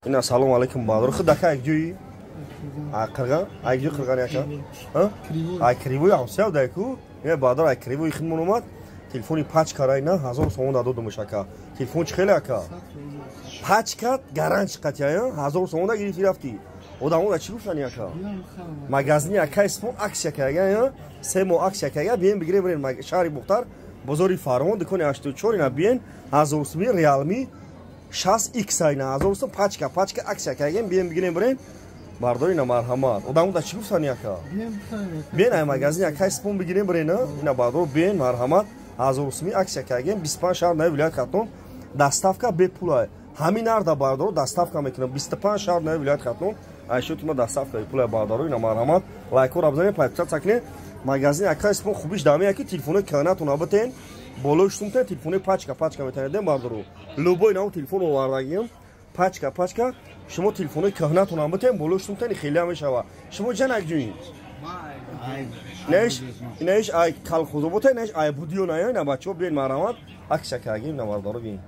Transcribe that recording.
Ина, салом алейкум, баҳодур. Худ ака, як ҷои қирған, ай ҷои қирған яка, ай Кривой ҳамсия дайку. Е, баҳодур, ай Кривой хидмон омад, телефони пачка рай на 1000 сомон дадодумаш, ака. Телефон чӣ хеле, ака? Пачка гаранти қатия, 1000 сомон да гирифти рафти. Одамо да чӣ гуфтани, ака? Магазини ака Исмон акция кага, 3 моҳ акция кага, биен бигирем, бирен. Шаҳри Бухтар, бозори Фармон, дукони 84. Ина, биен, 1000 сомон Реалми 60 икс, айна 1000 сом, пачка, пачка акция кагем, биен бигирем, бирен, бардор. Ина, марҳамат. Одамо да чӣ гуфтани, ака? Биен, ай магазини ака Исмон бигирем, бирен. Ина, бардор, биен, марҳамат, 1000 сомӣ акция кагем, 25 шаҳр нави вилоят Хатлон доставка бепулай. Ҳамин арда, бардоро, доставка мекунам, 25 шаҳр нави вилоят Хатлон айшоти ма доставка бепулай, бардоро. Ина, марҳамат, лайкҳоро бизанед, подписаться кунед. Магазин ака Исмон хубиш даме ки телефонои калонатон битен, болои шумтен, телефонои пачка пачка метанедем, бардоро. Любой нав телефон овардагиам, пачка пачка. Шумо телефонои кӯҳнатонам битен, болои шумтен, хеле мешава. Шумо ҷанак ҷӯин? Неш, неш, ай колхозобота, неш, ай будиё ная. Ина, бачаҳо, биен, марҳамат, акция кардагим. Ина, бардоро, биен.